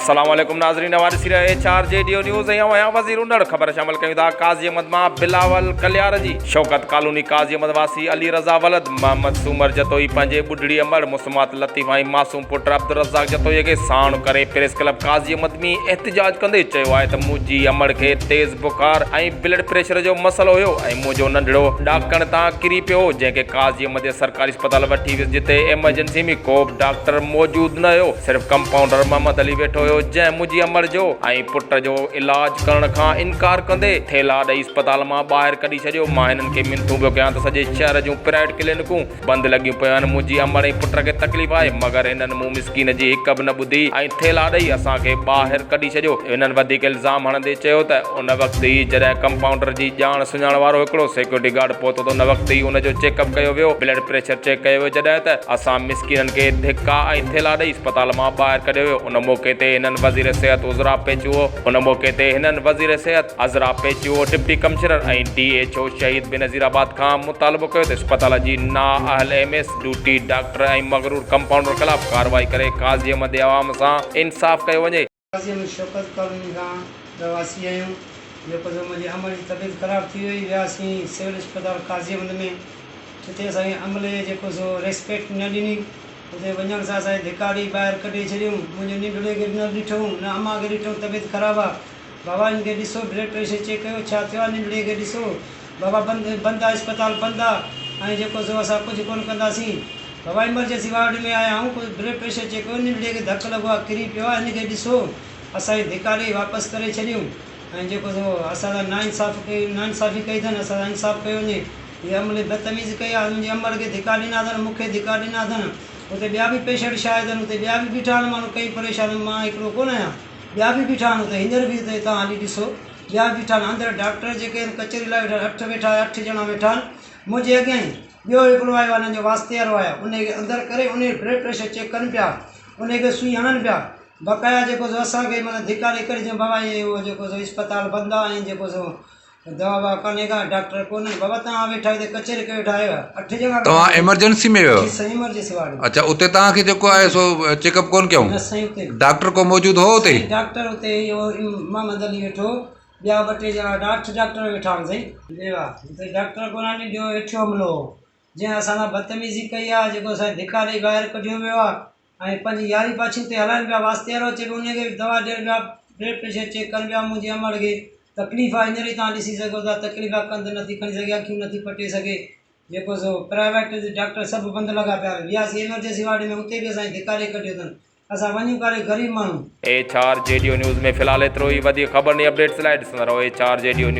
السلام عليڪم ناظرين اوهان ڏسي رهيا H R G D news ۽ آئون آهيان وزير انڙ خبر شامل ڪيون ٿا قاضي احمد مان بلاول ڪليار جي شوڪت ڪالوني قاضي احمد واسي علي رضا ولد محمد سومر جتوئي پنهنجي ٻڍڙي امڙ مسمات لطيف ۽ معصوم پٽ عبدالرزاق جتوئي کي ساڻ ڪري پريس ڪلب قاضي احمد ۾ احتجاج ڪندي چيو آهي ته منهنجي امڙ کي تيز بخار ۽ بلڊ پريشر جو مسئلو هيو ۽ منهنجو ننڍڙو ڏاڪڻ تان ڪري پيو هو جنهن کي قاضي احمد جي سرڪاري اسپتال وٺي ويس جتي ايمرجنسي ۾ ڪو به ڊاڪٽر موجود نه هيو صرف ڪمپائونڊر محمد علي ويٺو هيو جنهن منهنجي امڙ جو ۽ پٽ جو علاج ڪرڻ کان انڪار ڪندي ٿيلها ڏئي اسپتال مان ٻاهر ڪڍي ڇڏيو مان هنن کي منٿون پيو ڪيان ته سڄي شهر جون پرائيوٽ ڪلينڪون بند لڳيون پيون آهن، منهنجي امڙ ۽ پٽ کي تڪليف آهي، مگر هنن مون مسڪين جي هڪ به نه ٻڌي ۽ ٿيلها ڏئي اسان کي ٻاهر ڪڍي ڇڏيو. هنن وڌيڪ الزام هڻندي چيو ته ان وقت ئي جڏهن ڪمپائونڊر جي ڄاڻ سڃاڻ وارو هڪڙو سيڪيورٽي گارڊ پهتو ته ان وقت ئي ان جو چيڪ اپ ڪيو ويو، بلڊ پريشر چيڪ ڪيو ويو، جڏهن ته اسان مسڪينن کي ڌڪا ۽ ٿيلها ڏئي اسپتال مان ٻاهر ڪڍيو ويو، ان موقعي تي هنن وزير صحت عذرا پيچوهو ان موقعي تي هنن وزير صحت Azra Pechuho, deputy commissioner ۽ D H O Shaheed Benazirabad کان مطالبو ڪيو ته اسپتال جي نااهل ايم ايس، ڊيوٽي ڊاڪٽر ۽ مغرور ڪمپائونڊر خلاف ڪارروائي ڪري قاضي احمد جي عوام سان انصاف ڪيو وڃي. قاضي احمد شوڪت ڪالوني کان رهواسي آهيون جيڪو سو منهنجي امڙ جي طبيعت خراب ٿي وئي وياسين سول اسپتال قاضي احمد ۾ اتي اسان کي عملي جيڪو سو ريسپيڪٽ نه ڏني اتي وڃڻ سان اسان کي ڌڪا ڏئي ٻاهر ڪڍي ڇڏيون منهنجي ننڍڙي کي به نه ڏٺئون نه امان کي ڏٺئون طبيعت خراب آ بابا ان کي ڏسو بلڊ پريشر چيڪ ڪيو ڇا ٿيو آ ننڍڙي کي ڏسو بابا بند بند آ اسپتال بند آ ۽ جيڪو سو اسان ڪجهه ڪونه ڪنداسين بابا ايمرجنسي وارڊ ۾ آيا آهيون ڪجهه بلڊ پريشر چيڪ ڪيو ننڍڙي کي ڌڪ لڳو آ ڪري پيو آ هن کي ڏسو اسان کي ڌڪا ڏئي واپس ڪري ڇڏيون ۽ جيڪو سو اسان سان ناانصاف ڪئي ناانصافي ڪئي اٿن اسان سان انصاف ڪيو وڃي هي عملي بدتميزي ڪئي آ منهنجي امڙ کي ڌڪا ڏنا اٿن مون کي ڌڪا ڏنا اٿن اتي ٻيا به پيشنٽ شايد آهن اتي ٻيا به بيٺا آهن ماڻهو ڪئي پريشان آهن مان هڪڙو ڪونه آهيان ٻيا به بيٺا آهن اتي هينئر به اتي توهان هلي ڏسو ٻيا به بيٺا آهن اندر ڊاڪٽر جيڪي آهن ڪچهري لاء ويٺا آهن اٺ ويٺا اٺ ڄڻا ويٺا آهن منهنجي اڳيان ئي ٻيو هڪڙو آيو آهي انهن جو واسطي وارو آيو ان کي اندر ڪري ان جو بلڊ پريشر چيڪ ڪن پيا ان کي سوئي هڻن پيا بقايا جيڪو سو اسان کي معنيٰ ڌڪا ڏئي ڪڍي چيو بابا هي اهو جيڪو سو اسپتال بند آهي ۽ جيڪو سو دوا ٻوا ڪانهي ڪا ڊاڪٽر ڪونهن بابا توهان ويٺا آهيو هتي ڪچهري ڪيو ويٺا آهيو اٺ ڄڻا ويٺا توهان آهيو ايمرجنسي ۾ ويو جي سائين ايمرجنسي وارڊ ۾ اڇا اتي توهان کي جيڪو آهي سو چيڪ اپ ڪون ڪيائون نه سائين اتي ڊاڪٽر ڪو موجود هو اتي سائين ڊاڪٽر اتي اهو محمد علي ويٺو هو ٻيا ٻه ٽي ڄڻا اٺ ڊاڪٽر ويٺا آهن سائين جي ها اتي ڊاڪٽر ڪونه آهن ٻيو هيٺيون عملو هو جنهن اسان سان بدتميزي ڪئي آهي جيڪو اسان کي ڌڪا ڏئي ٻاهر ڪڍيو ويو آهي ۽ پنهنجي ياري پاڇي اتي هلائن پيا واسطي وارو اچي پيو انهي کي به دوا ڏين پيا بلڊ پريشر چيڪ ڪن پيا منهنجي امڙ کي تڪليف آهي هينئر ئي توهان ڏسي سگهو ٿا تڪليف آهي ڪنڌ نٿي کڻي سگهي اکيون نٿي پٽي سگهي جيڪو سو پرائيويٽ ڊاڪٽر سڀ بند لڳا پيا آهن وياسين ايمرجنسي وارڊ ۾ اتي به اسان کي ڌڪا ڏئي ڪڍيو اٿن اسان وڃون ڪاڏي غريب ماڻهو. H R G D news ۾ في الحال ايترو ئي وڌيڪ خبرن ۽ اپڊيٽس لاء ڏسندا رهو H R G D news.